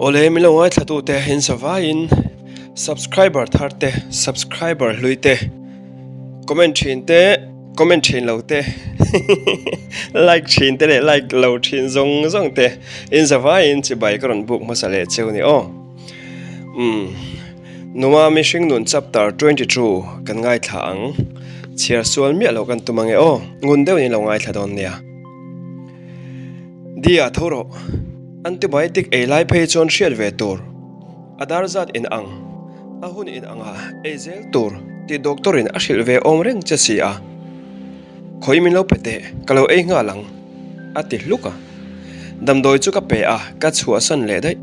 Awle min lo ngaithla tute in zavaiin subscriber thar te subscriber hlui te comment thin te comment thin lo te like thin te leh like lo thin zawng zawng te in zavaiin chibai ka rawn buk hmasa leh cheu ni aw umm Nunga mihring nun chapter 22 kan ngaithla ang chhiar sual miah lo kan tum ange aw ngun deuhin in lo ngaithla dawn nia. Dia tho rawh. Antibiotic ei lai phei chuan hriat ve tur. A dar zat in ang, a hun in anga ei zel tur tih doctor in a hrilh ve awm reng che si a. Khawi min lo pe teh, ka lo ei nghal ang, a ti hluk a. Damdawi chu ka pe a, ka chhuahsan leh daih.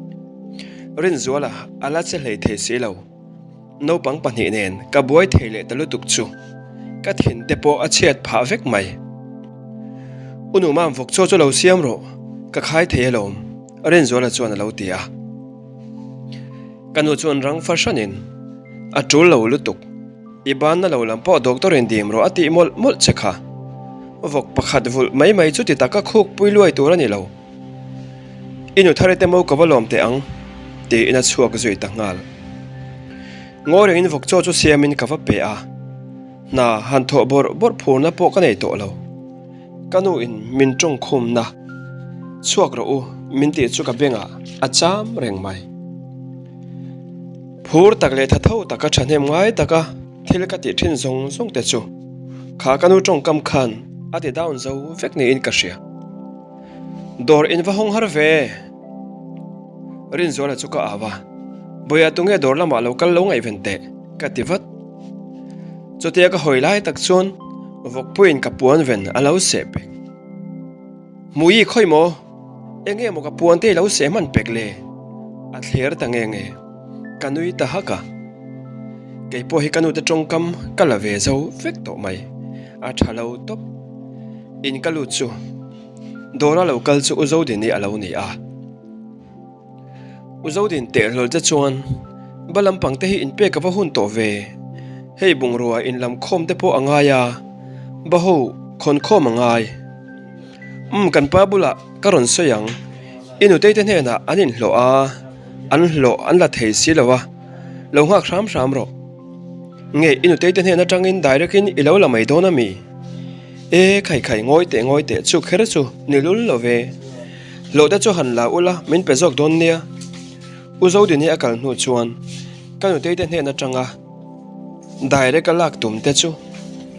Rinzuala a la che hlei thei si lo. Naupang pahnih nen ka buai thei leh ta lutuk chu ka thin te pawh a chhiat phah vek mai. U nu mam vawk chaw chu lo siam rawh, ka khai thei alawm, Rinzuala chuan a lo ti a. Ka nu chuan rang fahranin a tul lo lutuk, i banna lo lam pawh doctor in dim rawh a tih mawlh mawlh che kha. Vawk pakhat vulh mai mai chu ti taka khuk pui luai tur a ni lo. I nu thar i te mo ka va lawm teh ang, tiin a chhuak zui ta nghal. Ngawi rengin vawk chaw chu siamin ka va pe a, hna han thawh bawrh bawrh phurna pawh ka nei tawh lo. Ka nu in min tawng khumna, Chhuak rawh u, min tih chu ka bengah a cham reng mai. Phur tak leh tha tho taka thahnem ngai taka thil ka tih thin zawng zawng te chu kha ka nu tawngkam khan a ti down zo vek niin ka hria. Dawr in va hawng har ve. Rinzuala chu ka au a, Bawia tunge dawr lamah lo kal lo ngaihven teh, ka ti vat. Chutia ka hawi lai tak chuan vawkpuiin ka puan ven a lo seh pek. Hmui khawi maw? Enge maw ka puan te i lo seh hman pek le? A thler ta nge nge. Ka nui ta hak a. Kei pawh hi ka nute tawngkam ka la ve zo vek tawh mai. A tha lo tawp. In ka lut chu Dawra lo kal chu U Zodini a lo ni a. U Zodin teh hlawl che chuan ba lampang te hi inpek a va hun tawh ve. Hei bungrua in lam khawm te pawh a ngai a, ba ho khawn khawm a ngai. Umm kan pa bulah ka rawn sawi ang, i nutei te hnenah an inhlawh a, an hlawh an la thei si lo a, lo nghak hram hram rawh. Nge i nutei te hnen atangin direct in i lo la mai dawn a mi? E khai khai ngawi teh ngawi teh chu kher chu ni lul lo ve. Hlawh te chu han la ula min pe zawk dawn nia. U Zodini a kal hnu chuan ka nutei te hnen atanga direct a lak tum te chu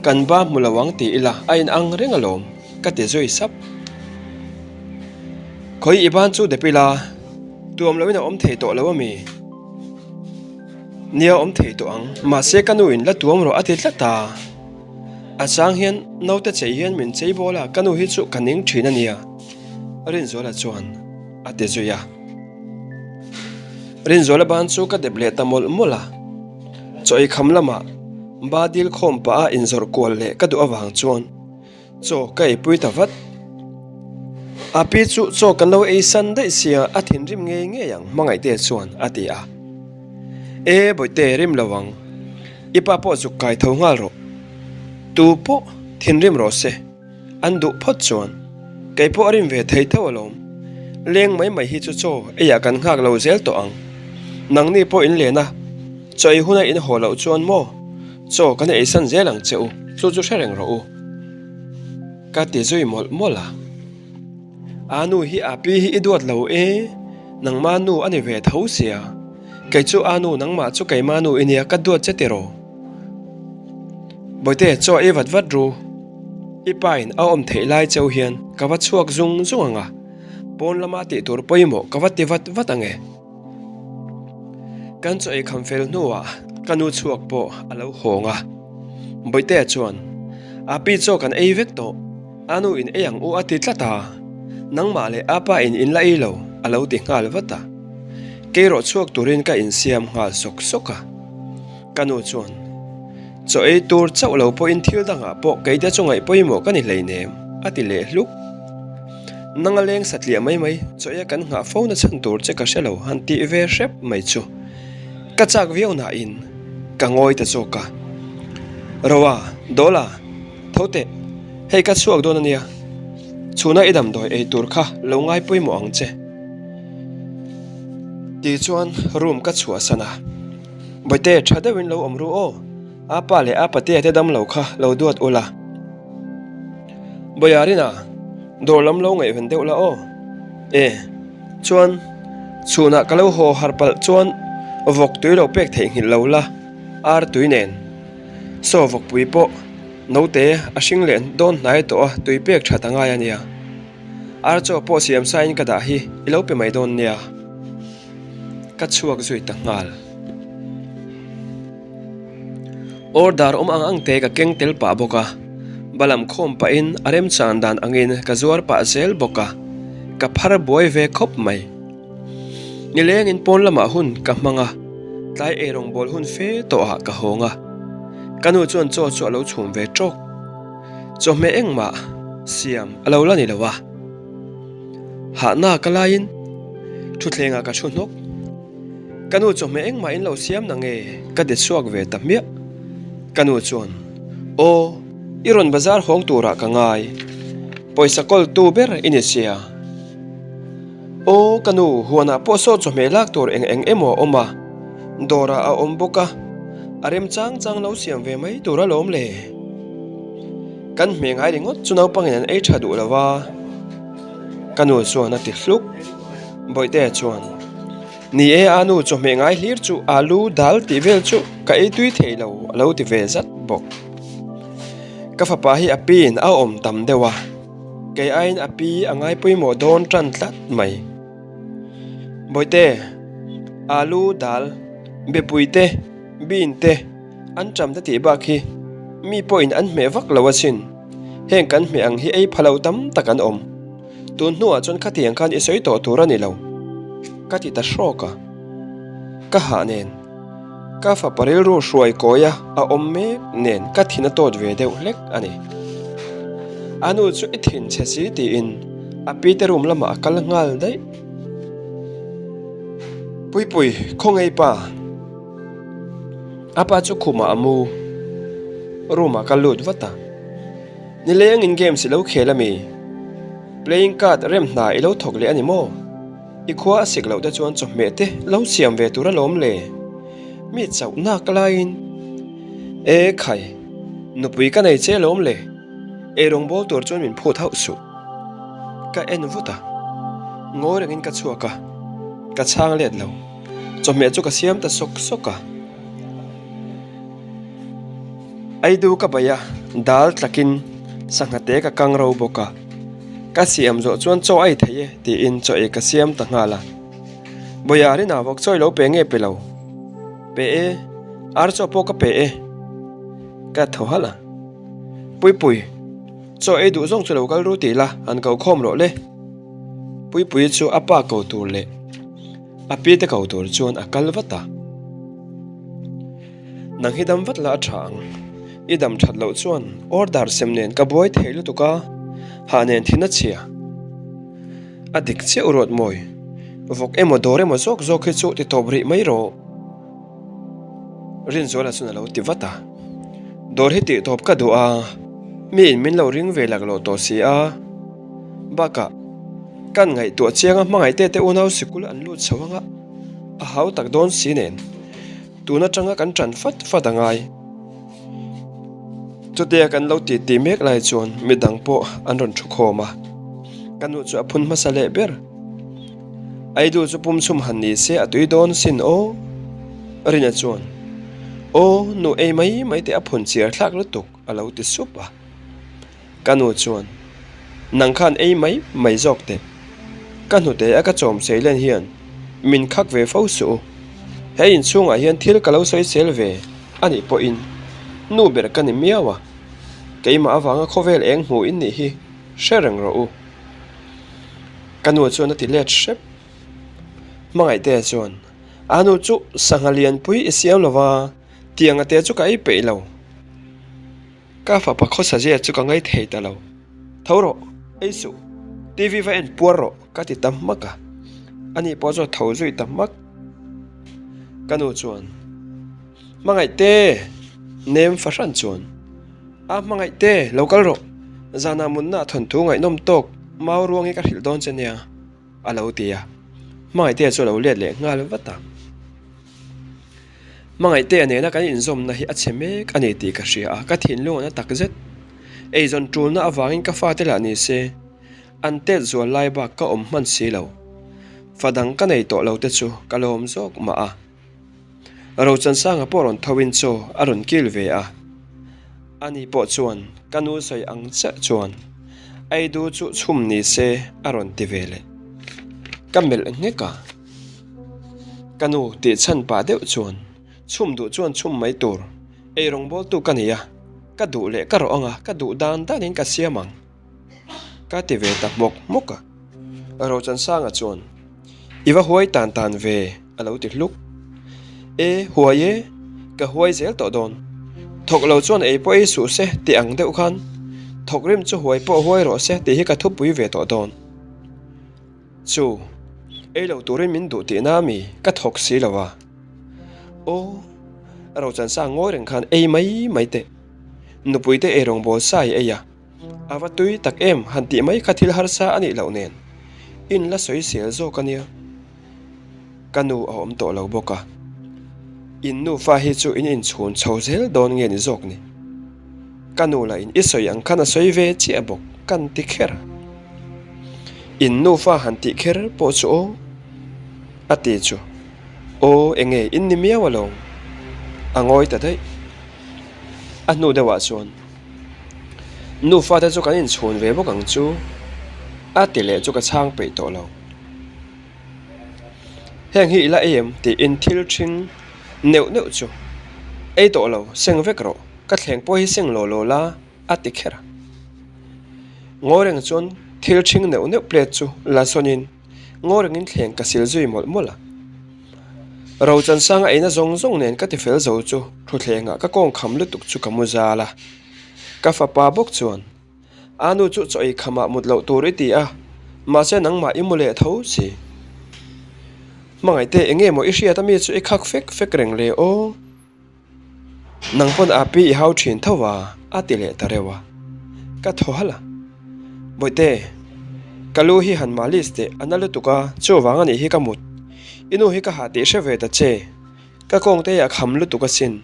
kan ba hmu lo ang ti ila a in ang reng alawm ka ti zui sap. Khawi i ban chu dep ila tuam loin a awm thei tawh lo a mi? Nia awm thei tawh ang, mahse ka nu in la tuam rawh a ti tlat a. A chang hian naute chei hian min chei bawl a, ka nu hi chu ka ning thin a nia, Rinzuala chuan a ti zui a. Rinzuala ban chu ka dep leh ta mawlh mawlh a, chaw ei kham lamah ba dil khawm pah a inzawrh kual leh ka duh avang chuan Chaw ka eipui ta vat. A pi chu chaw kan lo ei san daih sia a thinrim ngei ngei ang hmangaihte chuan a ti a. E bawihte rim lo ang, i pa pawh zuk kai tho nghal rawh. Tu pawh thinrim rawh se, an duh phawt chuan kei pawh a rim ve thei tho alawm. Leng mai mai hi chu chaw eiah kan nghak lo zel tawh ang. Nangni pawh in len a, chaw ei huna in haw loh chuan maw chaw kan ei san zel ang che u, chu chu hre reng rawh u. Ka ti zui mawlh mawlh a. A nu hi a pi hi i duat lo e, nangma nu a ni ve tho sia. Kei chu a nu nangmah chu keima nu i nia ka duat che tiraw. Bawihte chaw ei vat vat ru. I pa in a awm theih lai cheu hian ka va chhuak zung zung ang a, pawn lama tih tur pawimawh ka va ti vat vat ang e. Kan chaw ei kham fel hnuah ka nu chhuak pawh a lo hawng a, Bawihtea chuan, A pi chaw kan ei vek tawh, a nu in ei ang u a ti tlat a, nangmah leh a pa in in la ei lo a lo ti nghal vat a. Keirawh chhuak turin ka insiam nghal sawk sawk a. Ka nu chuan, Chaw ei tur chauh lo pawhin thil dangah pawh keite chu ngaih pawimawh ka ni hleinem, a ti leh hluk. Nanga leng satliah mai mai, chaw eia kan nghah fo na chhan tur che ka hre lo han tih ve hrep mai chu ka chak viau nain ka ngawi ta zawk a. Roa, Dawla, tho teh, hei ka chhuak dawn a nia. Chhuna i damdawi ei tur kha lo ngai pawimawh ang che. Ti chuan room ka chhuahsan a. Bawihte, tha deuhin lo awm ru aw. A pa leh a patea te damlo kha lo duat ula. Bawihar-ina dawr lam lo ngaihven deuh la aw. E, chuan chhunah ka lo haw har palh chuan vawk tui lo pek theihnghilh lo la, ar tui nen. Saw vawkpui pawh naute a hring leh dawn hnai tawh a tui pek that a ngai a nia. Ar chaw pawh siam sain ka dah hi i lo pe mai dawn nia. Ka chhuak zui ta nghal. Order awm ang ang te ka keng tel pah bawk a, balam khawm pahin a remchan dan angin ka zuar pah zel bawk a, ka phar buai ve khawp mai. Nilengin pawn lamah hun ka hmang a, tlai eirawngbawl hun fe tawhah ka hawng a, ka nu chuan chaw chu a lo chhum ve tawk. Chawhmeh engmah siam a lo la ni lo a, hahna ka laiin thutthlengah ka thu hnawk. Ka nu chawhmeh engmah in lo siam na nge ka de chhuak ve ta hmiah. Ka nu chuan, Aw, i rawn bazar hawng turah ka ngai. Pawisa kawltu ber i ni sia. Aw, ka nu, huanah pawh saw chawhmeh lak tur eng eng emaw a awm a, dawrah a awm bawk a, a rem chang chang lo siam ve mai tur alawm le. Kan hmeh ngai ringawt chu naupangin an ei tha duh lo va, ka nu chuan a ti hluk. Bawihtea chuan, Ni e, a nu chawhmeh ngai hlir chu alu dal tih vel chu ka ei tui thei lo a lo ti ve zat bawk. Ka fapa hi a piin a awm tam deuh a, kei aiin a pi a ngai pawimawh dawn tan tlat mai. Bawihte, alu dal, bepui te, bean te an ṭam te tih bak hi mi pawhin an hmeh vak lo asin. Heng kan hmeh ang hi ei pha lo tam tak an awm. Tun hnuah chuan khatiang khan i sawi tawh tur a ni lo, ka ti ta hrawk a. Ka hah nen, ka fapa rilru hruai kawia a awm mek nen ka thin a tawt ve deuh hlek a ni. A nu chu i thin chhe si tiin a pite room lamah a kal nghal daih. Puipui, khawngaih pa. A pa chu khumah a mu. Room ah ka lut vat a. Nilengin games i lo khel a mi? Playing card rem hna i lo thawk leh a ni maw? I khua a sik loh te chuan chawhmeh te lo siam ve tur alawm le. Mi chauh nak laiin E khai, nupui ka nei che alawm le. Eirawng bawl tur chuan min phut hauh suh. Ka en vut a, ngawi rengin ka chhuak a, ka chhang let lo. Chawhmeh chu ka siam ta sawk sawk a. Aidu ka baih a, dal tlakin sangha te ka kang ro bawk a. Ka siam zawh chuan chaw a ei thei e tiin chaw ei ka siam ta nghal a. Bawia rin ah vawk chaw i lo pe nge pe lo? Pe e, ar chaw pawh ka pe e. Ka thaw halh a. Puipui, chaw ei duh zawng chu lo kal ru tih la, han ko khawm rawh le. Puipui chu a pa ko tur leh a pi te ko tur chuan a kal vat a. Nang hi dam vat la a tha ang. I dam that loh chuan order sem nen ka buai thei lutuk a, hah nen thin a chhia. A dik chiah u ruat mawi. Vawk emaw dawr emaw zawk zawk hi chu ti tawp rih mai rawh. Rinzuala chuan a lo ti vat a. Dawr hi tih tawp ka duh a, mi in min lo ring ve lak loh tawh si a. Bakah kan ngaihtuah chiang a hmangaih te te unau sikul an lut chho anga a hau tak dawn si nen. Tun atanga kan ṭan fat fat a ngai. Chutia kan lo tih tih mek lai chuan midang pawh an rawn thu khawm a, ka nu chu a phun hmasa leh ber. Aidu chu pum chhum han ni se a tui dawn sin aw. Rina chuan, Aw, nu ei mai mai teh a phun chiar thlak lutuk a lo ti sup a. Ka nu chuan, Nang khan ei mai mai zawk teh. Ka hnute a ka chawm sei len hian min khak ve fo suh u. He inchhungah hian thil ka lo sawi sel ve a nih pawhin nu ber ka ni miau a, keimah avanga khawvel eng hmu in nih hi hre reng rawh u. Ka nu chuan a ti let hrep. Hmangaihtea chuan, A nu chu sangha lianpui i siam lova, tianga te chu ka ei peih lo. Ka fapa khawsa zia chu ka ngai thei ta lo. Tho rawh, ei suh, TV va en puar rawh ka ti ta hmak a. Ani pawh chu a tho zui ta hmak. Ka nu chuan, Hmangaih te! Nem fahran chuan, A hmangaih te, lo kal rawh. Zanah munna a thawnthu ngaihnawm tawk. Mau ruang hi ka hrilh dawn che nia, a lo ti a. Hmangaihtea chu a lo let leh nghal vat a. Hmangaihtea nena kan inzawmna hi a chhe mek a ni tih ka hria a, ka thinlung a na tak zet. Eizawn tulna avangin ka fate lah ni se, an tet zual lai bak ka awm hman si lo. Fa dang ka nei tawh lo te chu ka lawm zawk mah a. Rochansanga pawh rawn tho in chaw a rawn kil ve a. Ani pawh chuan ka nu sawi ang chiah chuan Aidu chu chhum ni se a rawn ti ve leh. Ka melh nghek a. Ka nu tih chhan pah deuh chuan chhum duh chuan chhum mai tur ei rawngbawltu ka ni a, ka duh leh ka rawh ang a, ka duh dan danin ka siam ang. Ka ti ve ta hmawk hmawk a. Rochansanga chuan, I va huai tan tan ve, a lo ti hluk. E, huai e, ka huai zel tawh dawn. Thawk lo chuan ei pawh ei suh se tih ang deuh khan, thawk rim chu huai pawh huai rawh se tih hi ka thupui ve tawh dawn. Chu, ei lo turin min duh tihna mi ka thawk si lo a. Aw, Rochansanga ngawi reng khan ei mai mai teh. Nupuite eirawngbawl sa i ei a. A va tui tak em han tih mai kha thil harsa a nih loh nen in la sawi sel zawk a nia. Ka nu a awm tawh lo bawk a, in nufa hi chu in inchhun chho zel dawn nge ni zawk ni. Ka nu lah in i sawi ang khan a sawi ve chiah bawk kan ti kher a. In nufa han tih kher pawh chu aw a ti chu aw enge in ni miau alawm a ngawi ta daih. A hnu deuhah chuan. Nufa te chu kan inchhun ve bawk ang chu a ti leh chu ka chhang peih tawh lo. Heng hi i la ei em tiin thil ṭhing neuh neuh chu ei tawh lo seng vek rawh ka thleng pawh hi seng law law la a ti kher a. Ngawi reng chuan thil ṭhing neuh neuh plate chu la sawnin ngawi rengin thleng ka sil zui mawlh mawlh a. Rochansanga eina zawng zawng nen ka tifel zo chu thutthlengah ka kawng kham lutuk chu ka mu zal a. Ka fapa bawk chuan, A nu chu chaw ei khamah mut loh tur i ti a, mahse nangmah i mu leh tho si. Hmangaihte eng nge maw i hriat a mi chu i khak fek fek reng le aw. Nang pawn a pi i hau thin tho a, a ti leh ta reuh a. Ka thaw halh a. Bawihte, ka lu hi han malis teh a na lutuk a, chuvang a nih hi ka mut. I nu hi ka hah tih hre ve ta che. Ka kawngte hi a kham lutuk asin.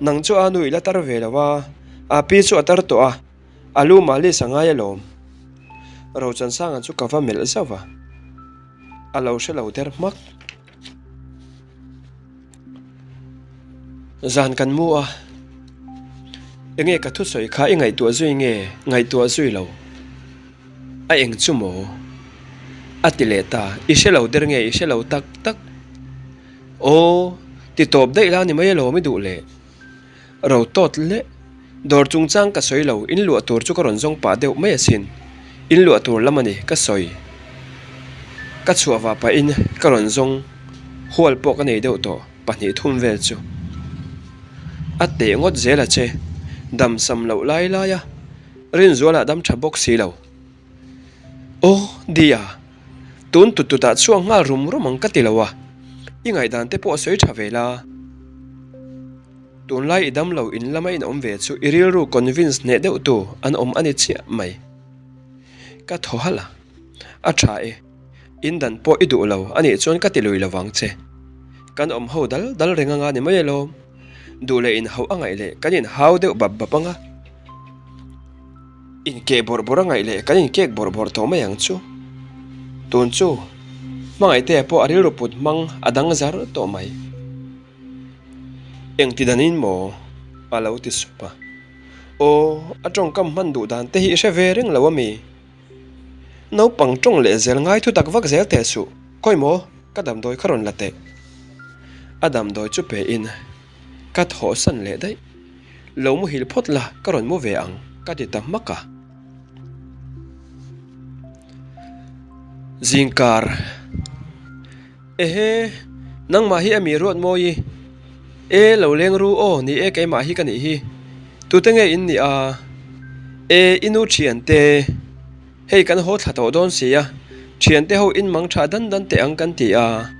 Nang chu a nu i la tar ve lo a, a pi chu a tar tawh a, a lu malis a ngai alawm. Rochansanga chu ka va melh zauh va, a lo hre lo der hmak. Zan kan mu a, enge ka thusawi kha i ngaihtuah zui nge ngaihtuah zui lo? A eng chu maw? A ti leh ta, i hre lo der nge i hre lo tak tak? Aw, ti tawp daih la ni mai alawm i duh leh. Ro tawt leh dawr chungchang ka sawi lo, in luah tur chu ka rawn zawng pah deuh mai asin. In luah tur lam a ni, ka sawi. Ka chhuah vah pahin ka rawn zawng hual pawh ka nei deuh tawh, pahnih thum vel chu. A teh ngawt zel a che, dam sam loh lai lai a, Rinzuala dam tha bawk si lo. Aw, Dia, tun tut tutah chhuak nghal rum rum ang ka ti lo a, i ngaihdan te pawh sawi tha ve la. Tunlai i damlo in lama in awm ve chu i rilru convince hneh deuh tu an awm a ni chiah mai. Ka thaw halh a, a tha e, in dan pawh i duh lo a nih chuan ka ti lui lo vang che. Kan awm ho dal dal reng anga ni mai alawm. Duh leh inhauh a ngaih leh kan inhau deuh bap bap anga. Inkeh bawrh bawrh a ngaih leh kan inkek bawrh bawrh tawh mai ang chu. Tun chu hmangaihtea pawh a rilru put hmang a dang zar tawh mai. Engti danin maw? a lo ti sup a. Aw, a tawngkam hman duh dan te hi i hre ve reng lo ami? Naupang tawng leh zel ngai thu tak vak zel teh suh, khawi maw ka damdawi kha rawn la teh. A damdawi chu pe in ka thawhsan leh daih. Lo muhil phawt la ka rawn mu ve ang ka ti ta hmak a. Zingkar. Ehe, nangmah hi a mi ruat mawi? E, lo leng ru aw, ni e keimah hi ka nih hi. Tute nge in nih a? E, i nu thiante, hei kan haw thla tawh dawn si a, thiante ho in mang tha dan dan teh ang kan ti a,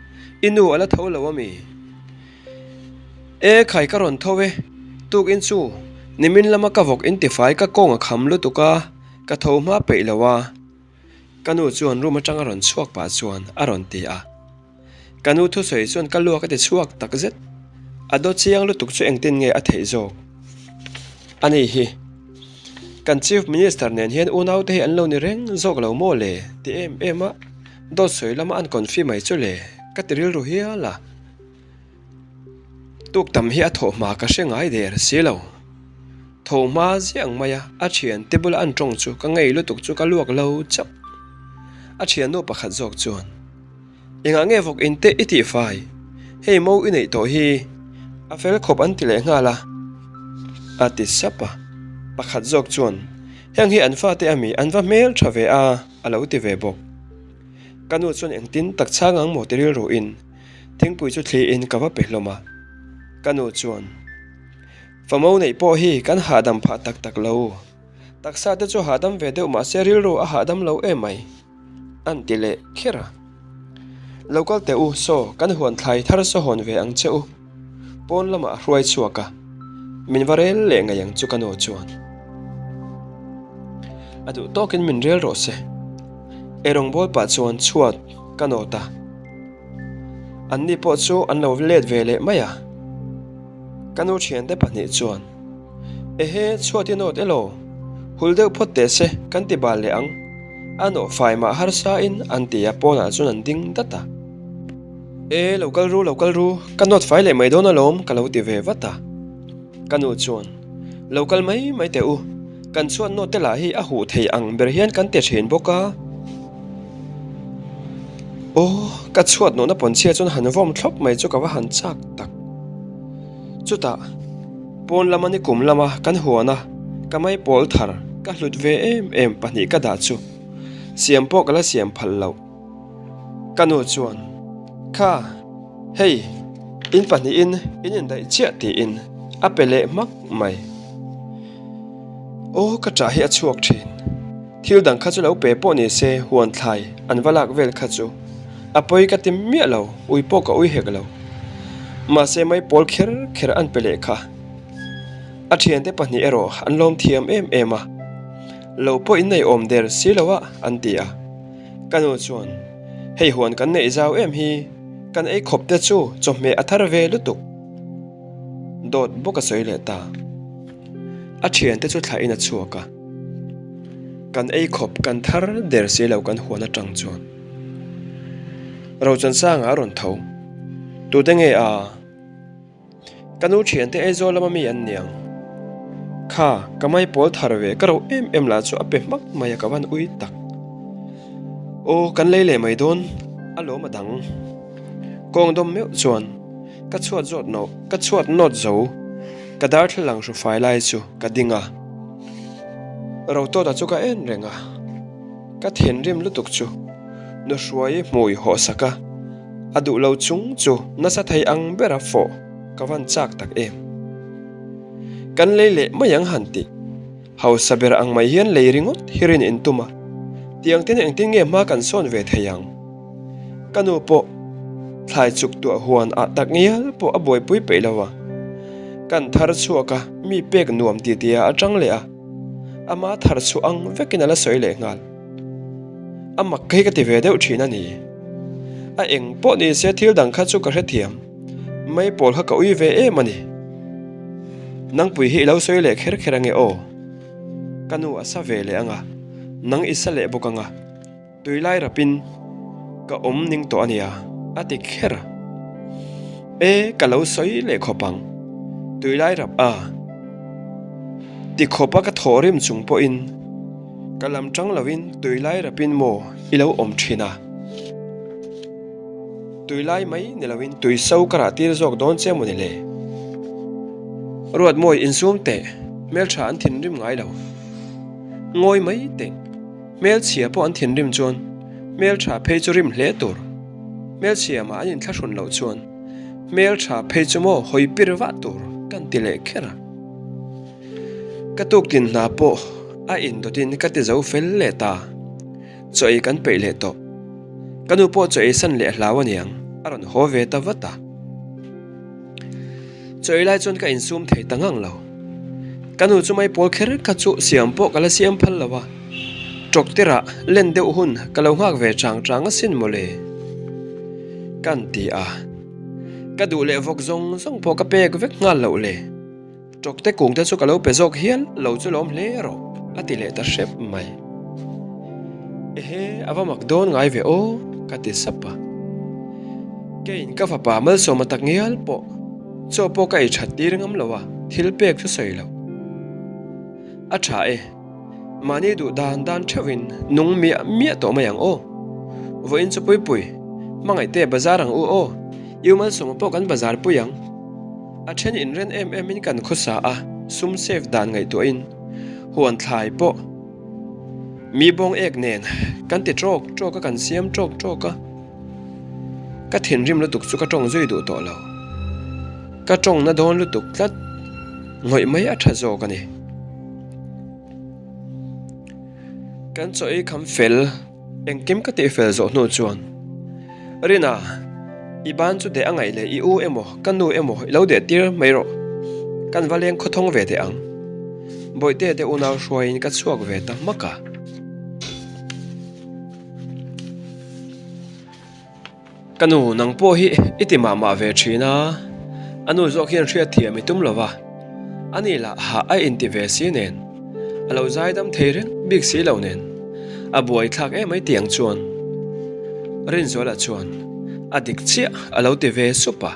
i nu a la tho lo a mi? E, khai ka rawn tho e, tukin chu nimin lama ka vawk in tifai ka kawng a kham lutuk a. Ka tho hma peih lo a, ka nu chuan room atang a rawn chhuak pah chuan a rawn ti a. Ka nu thusawi chuan ka luak a ti chhuak tak zet. A daw chiang lutuk chu engtin nge a theih zawk? A ni hi, kan Chief Minister nen hian unaute hi an lo ni reng zawk lo maw le? ti em em a, dawt sawi lama an confi mai chu le ka ti rilru hial a. Tuk tam hi a thawh hma ka hre ngai der si lo. Tho hma ziah ang mai a, a thiante bula an tawng chu ka ngei lutuk chu ka luak lo chauh. A thiannu pakhat zawk chuan, Engah nge vawk in teh i tih fai? Hei mo i neih tawh hi a fel khawp an ti leh nghal a, a ti sap a. Pakhat zawk chuan, Heng hi an fate ami an va hmel tha ve a, a lo ti ve bawk. Ka nu chuan engtin tak chhang ang maw ti rilruin Thingpui chu thliin ka va pe hlawm a, ka nu chuan, Famo neih pawh hi kan hahdam phah tak tak lo, taksa te chu hahdam ve deuh mahse rilru a hahdam lo em mai, an ti leh kher a. Lo kal teh u, saw kan huan thlai thar saw hawn ve ang che u, pawn lamah a hruai chhuak a, min va rel leh ngei ang chu ka nu chuan. A duh tawkin min rel rawh se, eirawng bawl pah chuan chhuat ka nawt a. Anni pawh chu an lo let ve leh mai a. Ka nu thiante pahnih chuan, Ehe, chhuat i nawt elaw? Hul deuh phawt teh se, kan ti bal leh ang. A nawh fai mah harsa in an ti a, pawnah chuan an ding dat a. E, lo kal ru, lo kal ru, ka nawt fai leh mai dawn alawm, ka lo ti ve vat a. Ka nu chuan, Lo kal mai mai teh u, kan chhuat nawt te lah hi a huh thei ang ber hian kan ti thin bawk a. Aw, ka chhuat nawhna pawnchhia chuan han vawm thlawp mai chu ka va han chak tak. Chutah, pawn lama nikum lama kan huana ka maipawl thar ka hlut ve em em pahnih ka dah chu siam pawh ka la siam phal loh. Ka nu chuan, Kha, hei, in pahnihin in indaih chiah tiin a pe leh hmak mai. Aw, ka ṭah hi a chhuak ṭhin. Thil dang kha chu lo pe pawh ni se huan thlai an va lak vel kha chu a pawi ka ti miah lo, ui pawh ka ui hek lo. Mahse mai pawl kher kher an pe leh kha. A thiante pahnih erawh an lawm thiam em em a, lo pawh in nei awm der si lo a an ti a. Ka nu chuan, Hei huan kan neih zau em hi, kan ei khawp te chu chawhmeh a thar ve lutuk. Dawt bawk a sawi leh ta. A thiante chu thlahin a chhuak a. Kan ei khawp kan thar der si lo kan huan atang chuan. Rochansanga a rawn tho. Tute nge a? Ka nu thiante Aizawl lama mi an niang. Kha, ka mai pawl thar ve ka ro em em lah chu a pe hmak mai a ka van ui tak. Aw, kan lei leh mai dawn a lawm a dang. Kawng dawm meuh chuan ka chhuat zawt nawh, ka chhuat nawt zo. Ka darthlalang hru fai lai chu ka ding a. Rotawta chu ka en reng a. Ka thinrim lutuk chu Nuhruai hmui hawh sak a, a duh lo chung chu nasa thei ang bera fawh ka van chak tak em. Kan lei leh mai ang han tih. Hausa ber ang mai hian lei ringawt hi rin in tum a, tiang ten engtin nge hma kan sawn ve thei ang? Ka nu pawh thlai chuk tuah huan ah tak ngial pawh a buaipui peih lo a, kan thar chhuak a mi pek nuam ti tia a tang leh a, ama thar chhuah ang vekin a la sawi leh nghal. A mak hi ka ti ve deuh thin a ni. A eng pawh ni se thil dang kha chu ka hrethiam. Mai pawl kha ka ui ve em a ni. Nangpui hi i lo sawi leh kher kher ange aw. Ka nu a sa ve leh anga, nang i sa leh bawk anga, tui lai rapin ka awm ning tawh a nia, a ti kher a. E, ka lo sawi leh khawp ang, tui lai rap a ti khawp a ka thawh rim chung pawhin ka lam tang lovin tui lai rapin maw i lo awm thin a. Tui lai mai ni loin tui so ka rah tir zawk dawn che maw ni le? Ruatmawi insum teh, hmeltha an thinrim ngai lo. Ngawi mai teh, hmelchhia pawh an thinrim chuan hmeltha phei chu rim hle tur. Hmelchhia mah an inthlahrun loh chuan hmeltha phei chu maw hawi pir vah tur kan ti leh kher a. Ka tuktin hna pawh a indawtin ka ti zo fel leh ta. Chaw ei kan peih leh tawh. Ka nu pawh chaw ei san leh hlau aniang, a rawn haw ve ta vat a. Chaw ei lai chuan ka insum thei ta ngang lo. Ka nu chu maipawl kher kha chu siam pawh ka la siam phal lo a. Tawktirah len deuh hun ka lo nghak ve chang chang asin mawle. Kan ti a. Ka duh leh vawk zawng zawng pawh ka pek vek nghal loh le. Tawkte kung te chu ka lo pe zawk hial lo chu lawm hle rawh a ti leh ta hrep mai. Ehe a va mak dawn ngai ve aw ka ti sap a. Keiin ka fapa malsawma tak ngial pawh chaw pawh ka ei that tir ngam lo a, thil pek chu sawi lo. A tha e. Mahni duh dan dan theuhin nung miah miah tawh mai ang aw. Vawiin chu Puipui, hmangaihte bazar ang u aw. I Malsawma pawh kan bazar pui ang. A then inren em em in kan khawsa a, sum save dan ngaihtuahin huan thlai pawh mi bawng ek nen kan ti trawk trawk a, kan siam trawk trawk a. Ka thinrim lutuk chu ka tawng zui duh tawh lo. Ka tawng na dawn lutuk tlat, ngawih mai a tha zawk a ni. Kan chaw ei kham fel, engkim ka tih fel zawh hnu chuan, Rina, i ban chu deh a ngaih leh i u emaw ka nu emaw i lo deh tir mai rawh, kan va leng khawthawng ve teh ang. Bawihte te unau hruaiin ka chhuak ve ta hmak a. Ka nu, nang pawh hi i ti mah mah ve thin a, a nu zawk hian hriatthiam i tum lo va, ani lah hah a inti ve si nen, a lo zaidam thei reng bik si lo nen, a buaithlak em mai tiang chuan. Rinzuala chuan a dik chiah a lo ti ve sup a.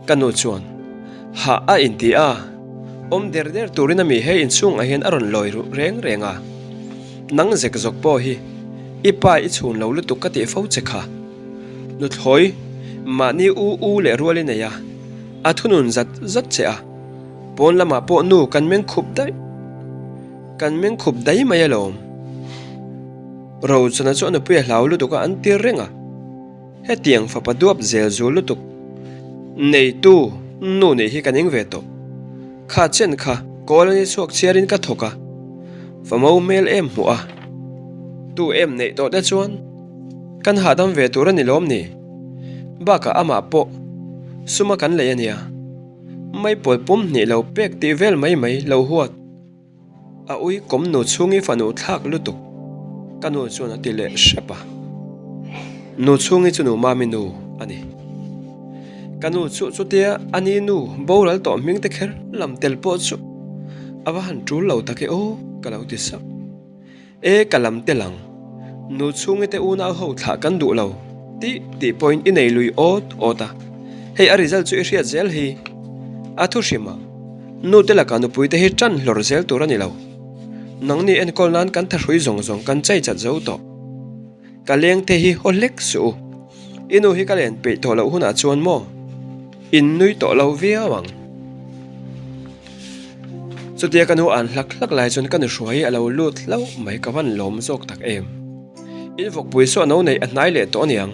Ka nu chuan, Hah a inti a, awm der der turin ami hei inchhungah hian a rawn lawi ruh reng reng a. Nang zek zawk pawh hi i pa i chhun lo lutuk ka tih fo che kha. Nuthlawi, mahni u u leh rual i nei a, a thunun zat zat che a, pawn lamah pawh nu kan meng khup daih, kan meng khup daih mai alawm. Rochana chu a nupui a hlau lutuk a an tir reng a. Hetiang fapa duap zel zul lutuk neitu nu nih hi ka ning ve tawh. Kha chen kha kawl a ni chhuak chhiarin ka thawk a, famo hmel em hmuh a, tu em neih tawh te chuan kan hahdam ve tur a ni lawm ni? Bakah amah pawh suma kan lei a nia, maipawl pum hnih lo pek tih vel mai mai lo huat. A ui kawm nu chhungi fanu thlak lutuk, ka nu chuan a ti leh hrep a. Nu chhungi chu nu mami nu a ni. Ka nu chu chutia a ni nu boral tawh hming te kher lam tel pawh chu a va han tul lo tak e aw ka lo ti sap. E ka lam tel ang, nu chhungi te unau ho thlah kan duh lo tih tih pawhin i nei lui awt awt a, hei a result chu i hriat zel hi a thu hrim a. Nu te lakah nupui te hi tan hlawr zel tur a ni lo. Nangni enkawl nan kan thahrui zawng zawng kan chei chat zo tawh. Ka leng te hi haw hlek suh u. I nu hi ka len peih tawh loh hunah chuan maw? In nui tawh lo viau ang. Chutia ka nu an hlak hlak lai chuan ka nu hruai a lo lut hlauh mai ka van lawm zawk tak em. In vawkpui saw no neih a hnai leh tawh aniang.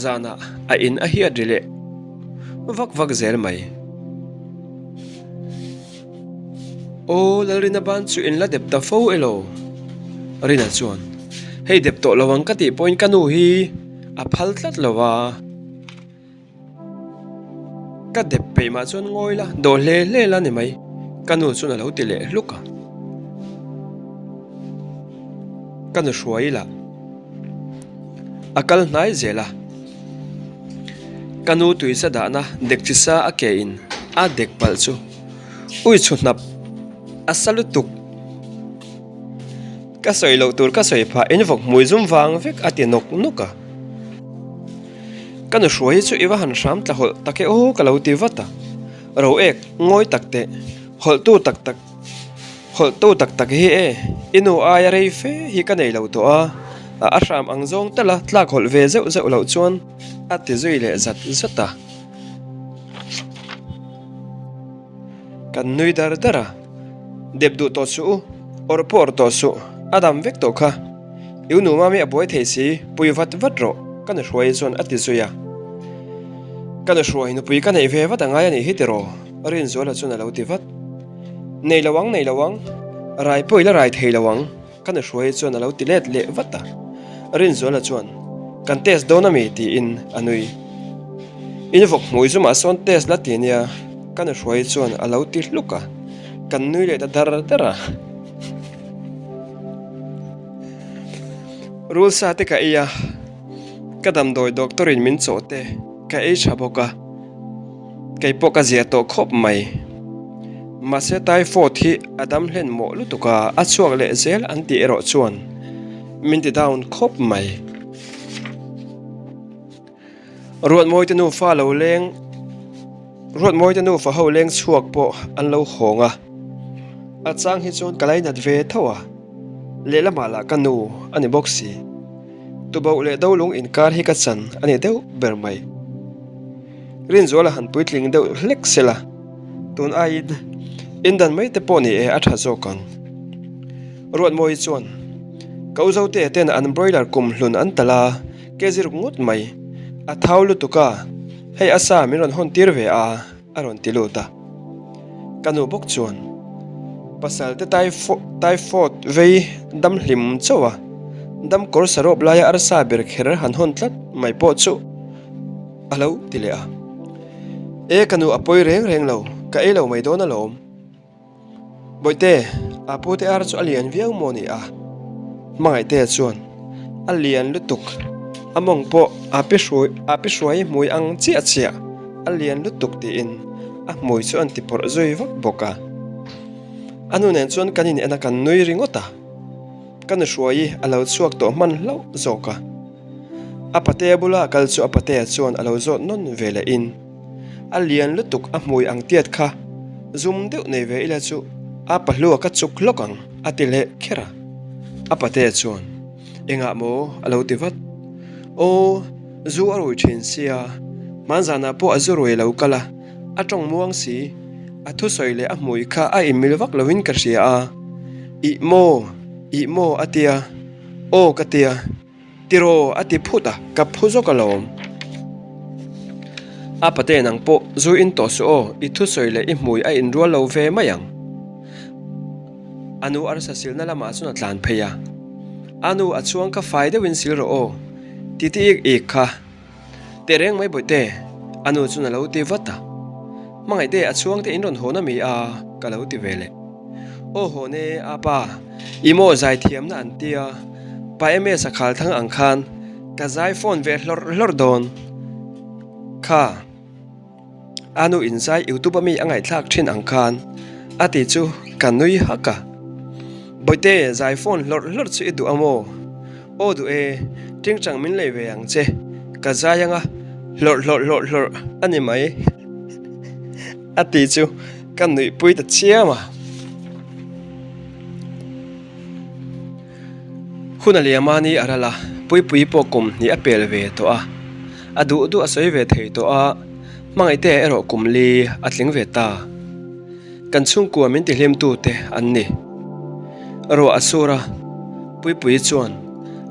Zanah a in a hiat ri leh vak vak zel mai. Aw Lalrina ban chu in la dep ta fo elaw? Rina chuan, Hei dep tawh lo ang ka tih pawhin ka nu hi a phal tlat lo va. Ka dep peih mah chuan ngawi la, dawh hle hle la ni mai, ka nu chuan a lo ti leh hluk a. Ka nu hruai lah. A kal hnai zel a, ka nu tuisa dahna dekchi sa a ke in a dek palh chu ui chhu hnap a sa lutuk. Ka sawi loh tur ka sawi phah in vawk hmui zum vang vek a ti nawk nawk a. Ka nu hruai hi chu i va han hram tla hawlh tak e aw ka lo ti vat a, ro ek ngawi tak teh hawlhtu tak tak. Hawlhtu tak tak hi e, i nu aia rei fe hi ka nei lo tawh a, a hram ang zawng tal a tlak hawlh ve zeuh zeuh loh chuan a ti zui leh zat zat a. Kan nui dar dar a, Dep duh tawh suh u, awrh pawh awrh tawh suh, a dam vek tawh kha. I nu mami a buai thei si, pui vat vat rawh, ka nu hruai chuan a ti zui a. Ka nu hruai nupui ka neih ve vat a ngai a nih hi tiraw? Rinzuala chuan a lo ti vat. Nei lo ang, nei lo ang, rai pawh i la rai thei lo ang, ka nu hruai chuan a lo ti let leh vat a. Rinzuala chuan, Kan test dawn ami? tiin a nui. In vawk hmui zumah sawn test la ti nia, ka nu hruai chuan a lo ti hluk a, kan nui leh ta dar dar a. Rul sa te ka ei a, ka damdawi doctor in min chawh te ka ei tha bawk a, kei pawh ka zia tawh khawp mai. Mahse typhoid hi a dam hlen mawh lutuk a, a chhuak leh zel an tih erawh chuan min ti down khawp mai. Ruatmawite nufa lo leng Ruatmawite nufa ho leng chhuak pawh an lo hawng a, a chang hi chuan ka lainat ve tho a, lehlamah lah ka nu a ni bawk si. Tuboh leh Dolung inkar hi ka chan a ni deuh ber mai. Rinzuala han puitling deuh hlek sela, tun aiin indan mai te pawh ni e a tha zawk ang. Ruatmawii chuan, Ka u Zotea ten an broiler kum hlun an talh a, Ke ziruk ngawt mai. A thau lutuk a, hei a sa min rawn hawn tir ve a, a rawn ti lut a. Ka nu bawk chuan, Pasal te typhoid vei dam hlim chauh a, dam kawr sarawp laia arsa ber kher han hawn tlat mai pawh chu a lo ti leh a. E ka nu a pawi reng reng lo, ka ei lo mai dawn alawm. Bawihte, a pute ar chu a lian viau maw ni a? Hmangaihtea chuan, A lian lutuk, a mawng pawh a pi hruai a pi hruai hmui ang chiah chiah, a lian lutuk tiin a hmui chu an ti pawrh zui vak bawk a. A nu nen chuan kan in en a kan nui ringawt a, ka nu hruai a lo chhuak tawh hman hlauh zawk a. A patea bula a kal chu a patea chuan a lo zawt nawn ve leh in. A lian lutuk a hmui ang tiat kha zum deuh nei ve ila chu a pahlua ka chuk hlawk ang a ti leh kher a. A patea chuan, Engah maw? a lo ti vat. Aw, zu a rui thin sia, hmanzanah pawh a zu rui lo kal a, a tawng muang si, a thusawi leh a hmui kha a inmil vak lovin ka hria a. Ih maw? Ih maw? a tia. Aw ka tia. Tiraw a ti phut a, ka phu zawk alawm. A pate nang pawh zu in tawh suh aw, i thusawi leh i hmui a inrual lo ve mai ang. A nu arsa silna lamah chuan a tlan phei a. A nu a chhuang kha fai deuhin sil rawh aw, ti ti ik ik kha. Teh reng mai bawihte, a nu chuan a lo ti vat a. Hmangaihte a chhuang te in rawn hawn a mi a, ka lo ti ve leh. Aw hawn e, a pa, i maw zai thiamna an tia, pa MS a khal thang ang khan ka zai phone ve hlawrh hlawrh dawn. Kha. A nu in zai youtube a mi a ngaihthlak thin ang khan a ti chu ka nui hak a. Bawihte, zai phone hlawrh hlawrh chu i duh a maw? Aw duh e, tingtang min lei ve ang che, ka zai anga hlawrh hlawrh hlawrh hlawrh a ni mai a ti chu ka nuihpui ta chiam a. Hun a liam a ni a ral a, Puipuii pawh kum hnih a pel ve tawh a, a duh duh a sawi ve thei tawh a, hmangaihte erawh kum li a tling ve ta. Kan chhungkua min tihlimtu te an ni. Ruah a sur a, Puipuii chuan,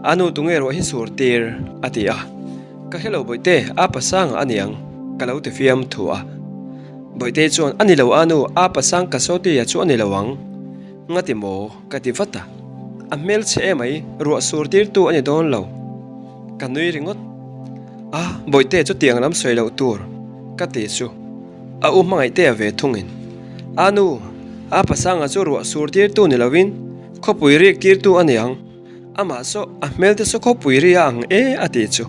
A nu tunge ruah hi sur tir? a ti a. Ka hre lo Bawihte, a pasanga a niang, ka lo ti fiam thu a. Bawihte chuan, A ni lo a nu, a pasang ka sawtia chu a ni lo ang. Ngati maw? Ka ti vat a. A hmel chhe emai, ruah sur tirtu a ni dawn lo. Ka nui ringawt. A, Bawihte chutiang lam sawi loh tur, ka ti chu. A u hmangaihtea ve thungin. A nu, a pasanga chu ruah sur tirtu ni lovin khawpui rik tirtu a ni ang. Amah saw a hmel te saw khawpui ri a ang e a ti chu.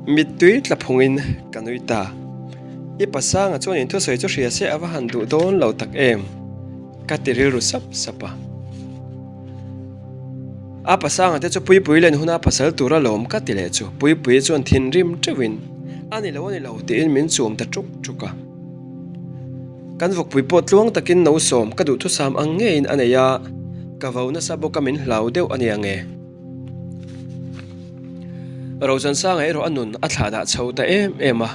Mittui tla phungin ka nui ta. I pasanga chuan in thusawi chu hria se a va han duh dawn lo tak em? Ka ti rilru sap sap a. A pasanga te chu Puipui len huna pasal tur alawm ka ti leh chu Puipui chuan thinrim teuhin a ni lo a ni lo tiin min chum ta tuk tuk a. Kan vawkpui pawh tluang takin no sawm ka duhthusam ang ngeiin a nei a, ka vo nasa bawk a min hlau deuh a nia nge. Rochansanga erawh a nun a thlah dah chho ta em em a,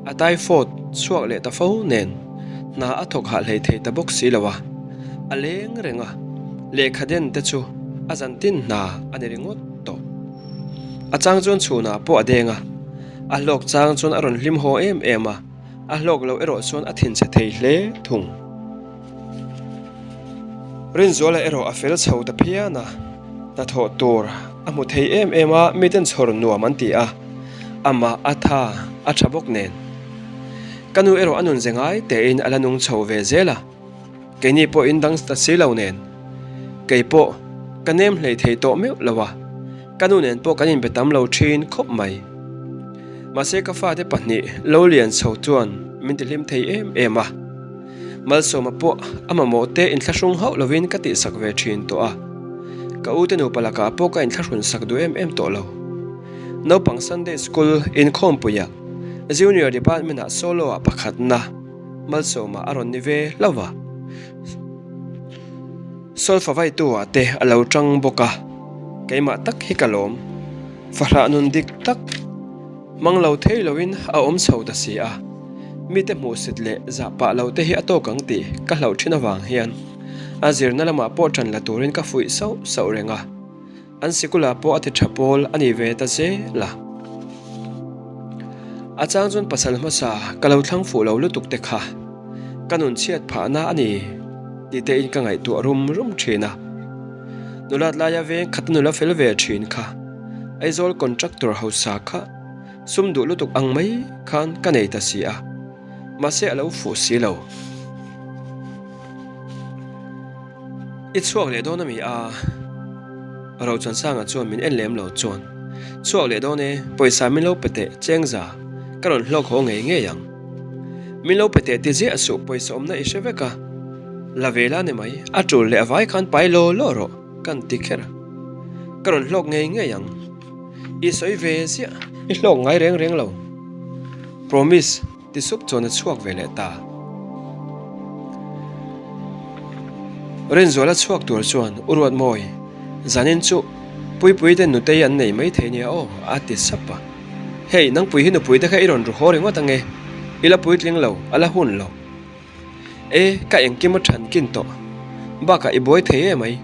a typhoid chhuak leh ta fo nen hna a thawk hah hlei thei ta bawk si lo a, a leng reng a, lehkha den te chu a zantin hna a ni ringawt tawh. A chang chuan chhunah pawh a deng a, a hlawk chang chuan a rawn hlim haw em em a, a hlawk loh erawh chuan a thinchhe thei hle thung. Rinzuala erawh a fel chho ta phian a, hnathawh tur a hmu thei em em a, miten chhawr nuam an ti a, amah a tha a tha bawk nen. Ka nu erawh a nun ze ngai tein a la nung chho ve zel a, keini pawh in dang ta si lo nen. Kei pawh ka nem hlei thei tawh meuh lo a. Ka nu nen pawh kan inbe tam lo thin khawp mai. Mahse ka fate pahnih lo lian chho chuan min tihlim thei em em a. Malsawma pawh a mamawh te inthlahrung hauh lovin ka tihsak ve thin tawh a. Ka ute nupa lakah pawh ka inthlahrun sak duh em em tawh lo. Naupang Sunday School inkhawmpuiah Junior Department ah solo ah pakhatna Malsawma a rawn ni ve hlauh va. Solfa vaitu ah te a lo tang bawk a, keimah tak hi ka lawm. Fahrah nun dik tak hmang lo thei loin a awm chho ta si a, mite hmuhsit leh zah pah lo te hi a tawk ang tih ka hlauh thin avang hian a zirna lamah pawh tan la turin ka fuih sauh sauh reng a. An sikulah pawh a ti tha pawl a ni ve ta zel a. A chang chuan pasal hmasa ka lo thlang fuh lo lutuk te kha ka nun chhiat phahna a ni tih te in ka ngaihtuah rum rum thin a. Nulat laia veng khat a nula fel ve thin kha Aizawl contractor hausa kha sum duh lutuk ang mai khan ka nei ta si a, mahse a lo fuh si lo. I chhuak leh dawn a mi a? Rochansanga chuan min en lem lo chuan, Chhuak leh dawn e, pawisa min lo pe teh Chengza, ka rawn hlawk haw ngei ngei ang. Min lo pe teh ti ziah suh pawisa awmna i hre vek a, la ve la ni mai, a tul leh a vai khan pai law law rawh kan ti kher. Ka rawn hlawk ngei ngei ang. I sawi ve ziah, i hlawk ngai reng reng lo. Promise. Ti sup chuan a chhuak ve leh ta. Rinzuala chhuak tur chuan U Ruatmawi, zanin chu Puipui te nutei an nei mai thei nia aw, a ti sap a. Hei, nangpui hi nupui te kha i rawn ru haw ringawt ange, i la puitling lo, a la hun lo. E, ka engkim a than kin tawh. Bakah i buai thei em ai,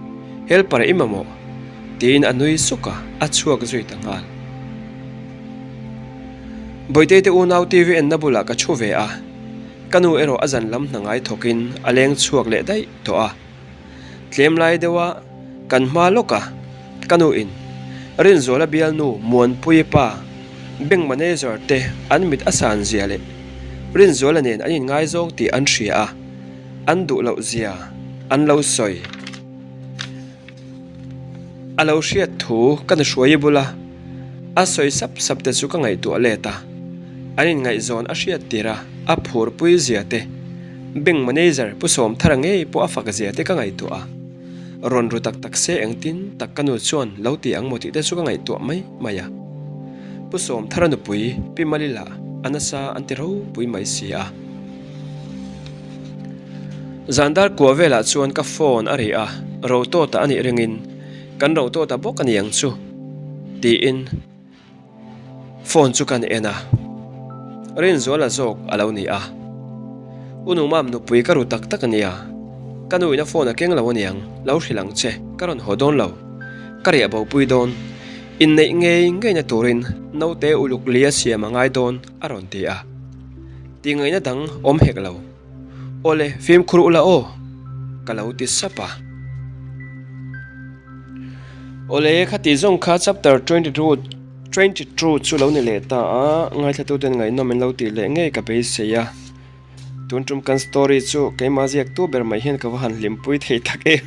helper i mamawh, tiin a nui suk a, a chhuak zui ta nghal. Bawitei te unau TV enna bulah ka thu ve a, ka nu erawh a zan lam hna ngai thawkin a leng chhuak leh daih tawh a. Tlem lai deuha kan hma lawk a, ka nu in Rinzuala bialnu Muanpuii pa bank manager te an mit a san zia leh Rinzuala nen an inngaizawng tih an hria a, an duh loh zia an lo sawi. A lo hriat thu ka nuhruai bula a sawi sap sap te chu ka ngaihtuah let a, an inngaihzawn a hriat tir a, a phurpui zia te, bank manager Pu Sawmthara ngei pawh a fak zia te ka ngaihtuah a. Rawn ru tak tak se engtin tak ka nu chuan lo ti ang maw tih te chu ka ngaihtuah mai mai a. Pu Sawmthara nupui Pi Malila a nasa an ti ropui mai si a. Zan dar kua velah chuan ka phone a ri a, Rotawta a nih ringin kan Rotawta bawk a ni ang chu tiin Phone chu kan en a, Rinzuala zawk a lo ni a. U Numam nupui ka ru tak tak a nia, ka nu in a phone a keng lo aniang, lo hrilh ang che, ka rawn haw dawn lo. Ka riah bopui dawn, inneih ngei ngeina turin naute uluk li a siam a ngai dawn a rawn ti a. Tihngaihna dang awm hek lo. Awle, fimkhur ula aw, ka lo ti sap a. Awle, khati zawng kha chapter 22 22 chu lo ni leh ta a, ngaithlatuten ngaihnawm in lo tih leh ngei ka beisei a. Tun tum kan story chu keimah ziaktu ber mai hian ka va han hlimpui thei tak em.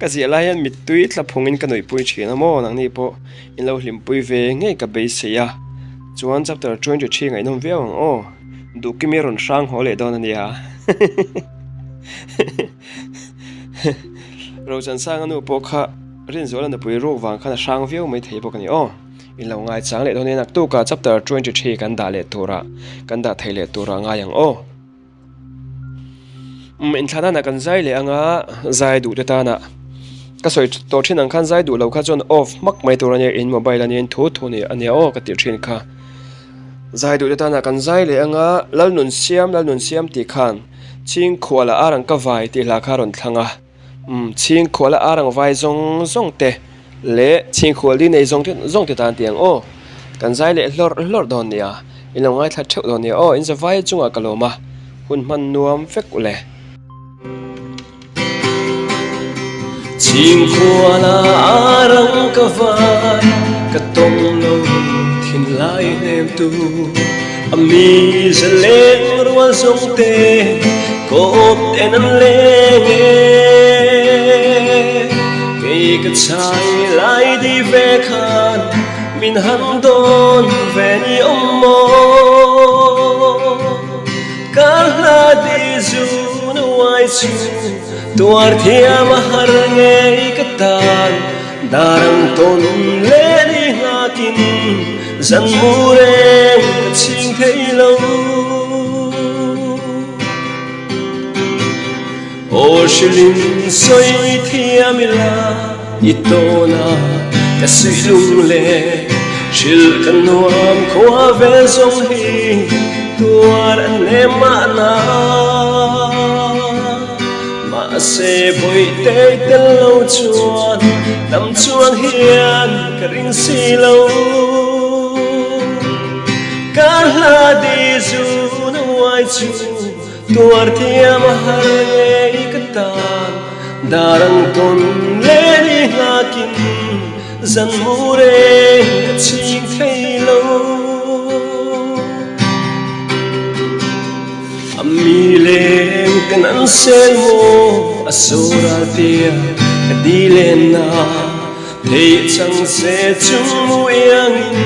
Ka ziah lai hian mittui tla phungin ka nuihpui thin a maw, nangni pawh in lo hlimpui ve ngei ka beisei a. Chuan chapter 23 ngaihnawm viau ang aw. Duhkimi a rawn hrang haw leh dawn a nia. Rochansanga nu pawh kha Rinzuala nupui ruk vang khan a hrang viau mai thei bawk a ni aw. In lo ngaichang leh dawn nia naktukah chapter 23 kan dah leh turah kan dah thei leh turah ngai ang aw. Umm inthlanana kan zai leh anga zai duh te tana ka sawi tawh thin ang khan zai duh lo kha chuan off hmak mai tur ania in mobile ania in thu thu ania aw ka tih thin kha. Zai duh te tana kan zai leh anga Lalnun siam Lalnun siam tih khan Chhingkhuala ar ang ka vai tih hla kha a rawn thlang a. Umm Chhingkhuala ar ang vai zawng zawng te leh Chhingkhual di nei zawng te zawng te tan tih ang aw. Kan zai leh hlawrh hlawrh dawn nia, in lo ngaithla theuh dawn nia aw, in zavai chungah ka lawm a, hun hman nuam vek u le. Chhingkhuala ar ang ka vai, ka tawng lo thinlai hnem tu, a mi zaleng rual zawng te kawp ten an leng e. Kei ka chai lai di ve khan min han dawn ve ni awm maw? Kar hla di zun uai chu tuar thiam a har ngei ka tan dar ang tawn leh ni nghakin zan mu reng ka chhing thei lo. Aw hrilhin sawi thiam ila i tawn a ka suih lung leh hrilh ka nuam khua vel zawng hi tuar an nem mahna. Mahse bawihte i tel lo chuan dam chuang hian ka ring si lo. Ka hla di zun uai chu Tuar thiam a har ngei ka tan dar ang tawn leh ni nghakin zan mu reng ka chhing thei lo. A mi leng ten an sel maw a soral tia ka di len na theih chang se chung mu iangin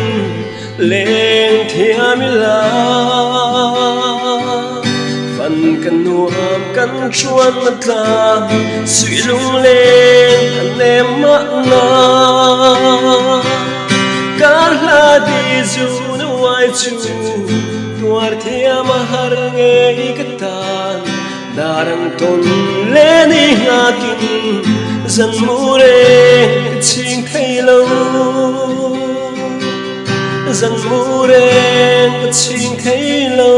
Leng thiam ila fan kan nuam kan chuan na tlang suih lungleng a nem mahna kar hla di zun uai chu tuar thiam a har ngei ka tan dar ang tawn le ni nghakin zan mu reng ka chhing thei lo. Zan mu reng ka chhing thei lo.